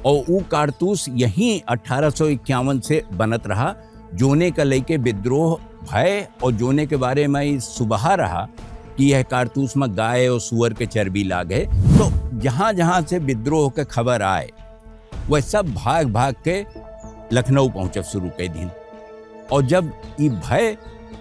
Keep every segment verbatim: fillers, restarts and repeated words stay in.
और ऊ कारतूस यहीं अठारह सौ इक्यावन से बनत रहा, जोने का लेके विद्रोह भय और जोने के बारे में ई सुबहा रहा कि यह कारतूस में गाय और सुअर के चर्बी लाग है। तो जहाँ जहाँ से विद्रोह के खबर आए, वह सब भाग भाग के लखनऊ पहुँचब शुरू कर दीन। और जब ई भय,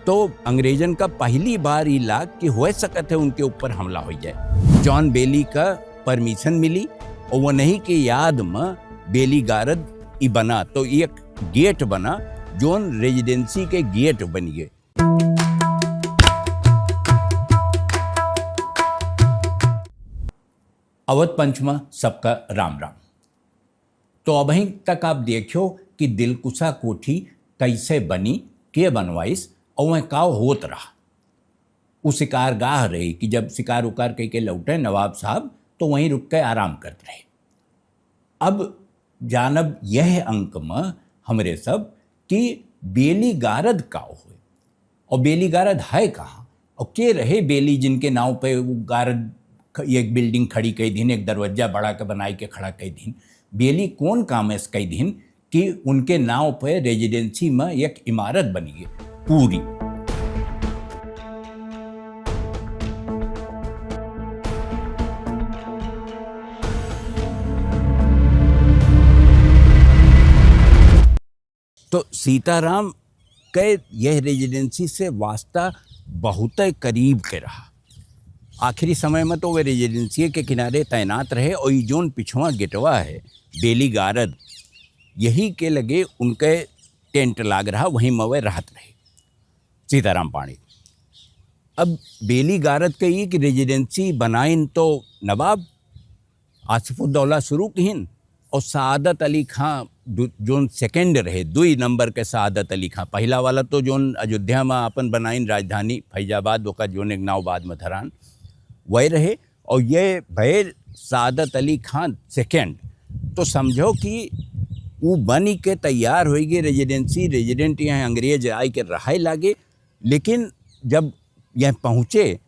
तो अंग्रेजन का पहली बार ई लाग कि हो सकत है उनके ऊपर हमला हो जाए। जॉन बेली का परमिशन मिली और वनही के याद में बेली गारद ई बना, तो एक गेट बना, जौन रेजिडेंसी के गेट बन गए। अवध पंच मा सबका राम राम। तो अबहीं तक आप देखियो कि दिलकुशा कोठी कैसे बनी, के बनवाइस और वह का होत रहा। उ शिकारगाह रही कि जब शिकार उकार कइके लौटे नवाब साहब, तो वहीं रुक के आराम करत रहे। अब जानब यह अंक में हमरे सब कि बेली गारद का होए और बेली गारद है कहाँ और के रहे बेली जिनके नाव पे वो गारद ख-, एक बिल्डिंग खड़ी कई दिन, एक दरवाजा बड़ा के बनाई के खड़ा कई दिन। बेली कौन काम ऐस कई दिन कि उनके नाव पे रेजिडेंसी में एक इमारत बनी है पूरी। तो सीताराम के यह रेजिडेंसी से वास्ता बहुत करीब के रहा। आखिरी समय में तो वे रेजिडेंसी के किनारे तैनात रहे और ई जोन पिछवा गेटवा है, बेली गारद, यही के लगे उनके टेंट लाग रहा, वहीं में वे रहत रहे। सीताराम पाणी। अब बेली गारद के ई कि रेजिडेंसी बनाइन तो नवाब आसिफुद्दौला शुरू किहिन और सादत अली खां दु-, जोन सेकंड रहे, दुई नंबर के सादत अली खां, पहला वाला तो जोन अयोध्या में अपन बनाइन राजधानी फैजाबाद, ओका जोन एक नाव बाद में धरान, वह रहे। और ये भैर सादत अली खां सेकंड, तो समझो कि वो बनी के तैयार होई गए रेजिडेंसी, रेजिडेंट यहाँ अंग्रेज आए के रहे लागे। लेकिन जब यह पहुँचे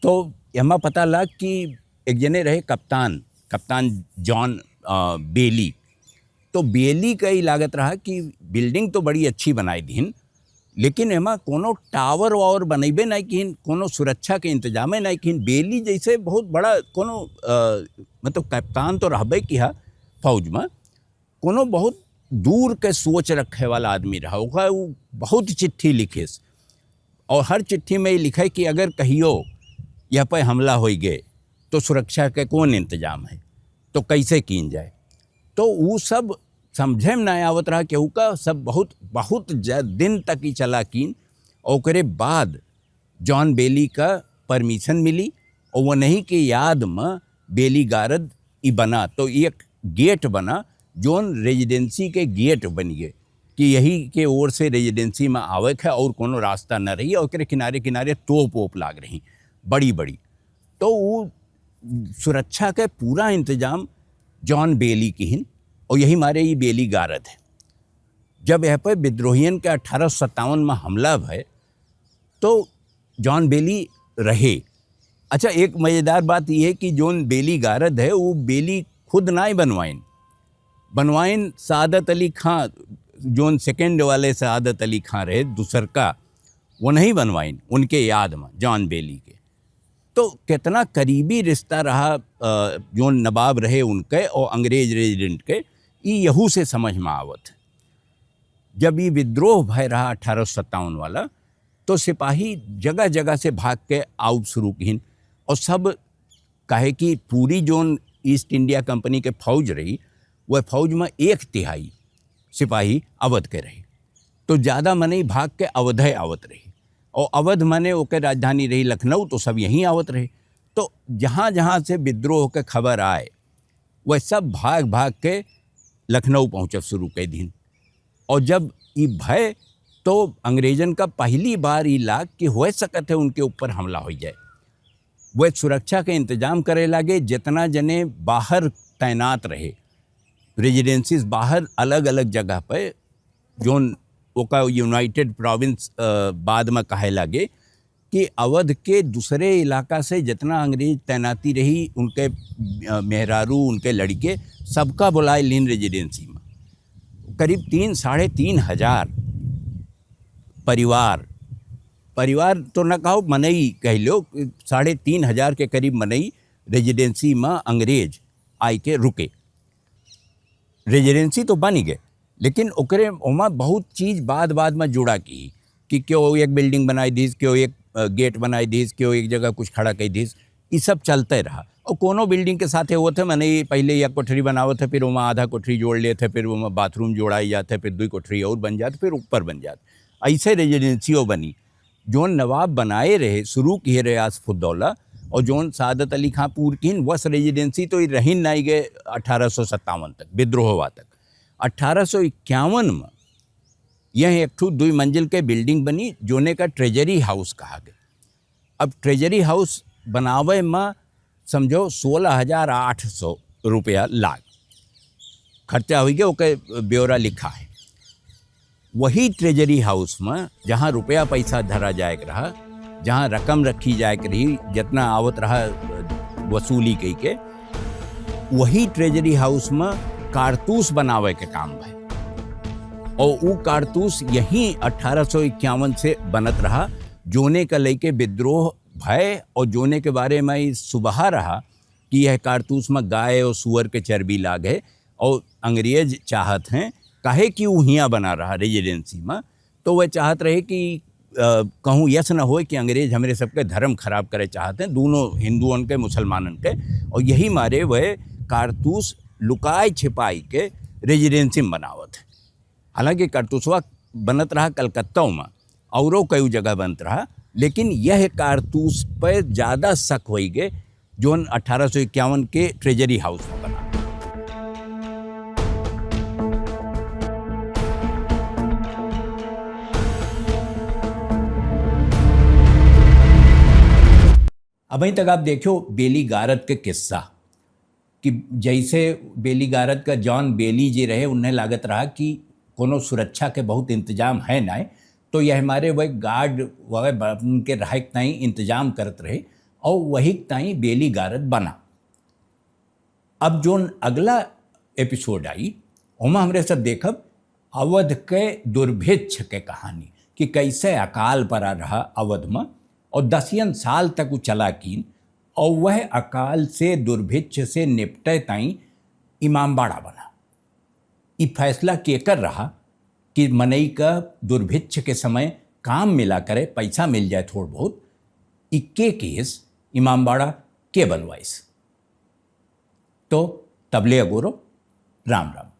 तो एमा पता लग कि एक जने रहे कप्तान, कप्तान जॉन, अ, बेली। तो बेली का ई लागत रहा कि बिल्डिंग तो बड़ी अच्छी बनाई दीन, लेकिन एमा कोनो टावर वावर बनैबे नहीं किन, कोनो सुरक्षा के इंतजामे नहीं किन। बेली जैसे बहुत बड़ा कोनो, अ, मतलब कप्तान तो रहबे किहा फौज में, कोनो बहुत दूर के सोच रखे वाला आदमी रहा, ओका उ बहुत चिट्ठी लिखिस और हर चिट्ठी में ई लिखे कि अगर कहियो यह पे हमला होई गए तो सुरक्षा के कौन इंतजाम है, तो कैसे कीन जाए। तो उ सब समझे में ना आवत रहा केहू का, सब बहुत, बहुत ज-, दिन तक ही चला कीन। ओकरे बाद जॉन बेली का परमिशन मिली और वनही के याद में बेली गारद ई बना, तो एक गेट बना, जोन रेजिडेंसी के गेट बन गए कि यही के ओर से रेजिडेंसी में आवे के है और कोनो रास्ता न रही। और ओकरे किनारे किनारे तोप वोप लाग रही बड़ी बड़ी। तो वो सुरक्षा के पूरा इंतजाम जॉन बेली किहिन और यही मारे ई बेली गारद है। जब यह पे विद्रोहियन के अठारह सौ सत्तावन में हमला भय, तो जॉन बेली रहे। अच्छा, एक मजेदार बात यह है कि जोन बेली गारद है, वो बेली खुद नाय बनवाइन, बनवाइन सादत अली खां, जोन सेकंड वाले सादत अली खां रहे, दूसर का, वो नहीं बनवाइन, उनके याद में, जॉन बेली के। तो कितना करीबी रिश्ता रहा, अ, जोन नवाब रहे उनके और अंग्रेज रेजिडेंट के, ई यहू से समझ में आवत है। जब ई विद्रोह भय रहा अठारह सौ सत्तावन वाला, तो सिपाही जगह जगह से भाग के आउब शुरू किहिन और सब, काहे कि पूरी जोन ईस्ट इंडिया कंपनी के फौज रही, वह फौज में एक तिहाई सिपाही अवध के रही, तो ज़्यादा मनई भाग के अवधे आवत रही और अवध माने ओके राजधानी रही लखनऊ, तो सब यहीं आवत रहे। तो जहाँ जहाँ से विद्रोह के खबर आए, वह सब भाग भाग के लखनऊ पहुँचब शुरू कर दीन। और जब ई भय, तो अंग्रेजन का पहली बार ई लाग कि हो सकत है उनके ऊपर हमला हो जाए। वह सुरक्षा के इंतजाम करे लागे, जितना जने बाहर तैनात रहे, रेजिडेंसीज बाहर अलग-अलग जगह पे, जोन ओका यूनाइटेड प्रोविंस, अ, बाद में कहे लागे, कि अवध के दूसरे इलाका से जितना अंग्रेज तैनाती रही, उनके, अ, मेहरारू, उनके लड़के, सबका बुलाए लीन रेजिडेंसी में। करीब तीन, साढ़े तीन हजार परिवार, परिवार तो न कहो, मनई कह लो, साढ़े तीन हजार के करीब मनई रेजिडेंसी में अंग्रेज आइ के रुके। रेजिडेंसी तो बन गए, लेकिन ओकरे ओमा बहुत चीज बाद, बाद में जुड़ा की, कि केहू एक बिल्डिंग बनाई दीस, केहू एक, अ, गेट बनाई दीस, केहू एक जगह कुछ खड़ा कई दीस, ई सब चलते रहा। और कोनो बिल्डिंग के साथे होत है, माने, ई पहले एक कोठरी बनावत है, फिर ओमा आधा कोठरी जोड़ लेत है, फिर ओमा बाथरूम जोड़ाई जात है, फिर दुई कोठरी और बन जात, फिर ऊपर बन जात। ऐसे रेजिडेंसियो बनी। जौन नवाब बनाए रहे, शुरू किए रहे आसफुद्दौला, और जौन सादत अली खां पूर किन, वस रेजिडेंसी तो ई रहिन नाई गए अठारह सौ सत्तावन तक, विद्रोह हुआ तक। अठारह सौ इक्यावन में यह एक ठो दुई मंजिल के बिल्डिंग बनी, जोने का ट्रेजरी हाउस कहा गया। अब ट्रेजरी हाउस बनावे में समझो सोलह हजार आठ सौ रुपया लाग खर्चा हुई गया, ओके ब्यौरा लिखा है। वही ट्रेजरी हाउस में जहाँ रुपया पैसा धरा जाए के रहा, जहाँ रकम रखी जाए के रही, जितना आवत रहा वसूली कई के, वही ट्रेजरी हाउस में कारतूस बनावे के काम भय। और ऊ कारतूस यहीं अठारह सौ इक्यावन से बनत रहा, जोने का लेके विद्रोह भय और जोने के बारे में ई सुबहा रहा कि यह कारतूस में गाय और सुअर के चर्बी लाग है और अंग्रेज चाहत हैं, काहे कि ऊ हियाँ बना रहा रेजिडेंसी में, तो वह चाहत रहे कि, अ, कहूँ यस न होए कि अंग्रेज हमरे सबके धर्म खराब करे चाहत हैं, दोनों हिंदुओं के, मुसलमानन के, और यही मारे वह कारतूस लुकाए छिपाई के रेजिडेंसी में बनावत है। हालांकि कारतूसवा बनत रहा कलकत्ता में, औरो कई जगह बनत रहा, लेकिन यह कारतूस पे ज्यादा शक होई गए, जोन अठारह सौ इक्यावन के ट्रेजरी हाउस में बना। अबहीं तक आप देखियो बेली गारद के किस्सा, कि जैसे बेली गारद का जौन बेली जे रहे, उन्हें लागत रहा कि कोनो सुरक्षा के बहुत इंतजाम है नाय, तो यह हमारे वह गार्ड, वह ब-, उनके रहे ताई इंतजाम करत रहे और वही ताई बेली गारद बना। अब जोन अगला एपिसोड आई, ओमा हमरे सब देखब अवध के दुर्भिक्ष के कहानी कि कैसे अकाल पड़ा रहा अवध में और दसियन साल तक उ चला कीन और वह अकाल से, दुर्भिक्ष से निपटे ताई इमामबाड़ा बना। ई फैसला केकर रहा कि मनई का दुर्भिक्ष के समय काम मिला करे, पैसा मिल जाए थोड़ बहुत, ई के केस इमामबाड़ा के बनवाइस? तो तबले अगोरो, राम राम।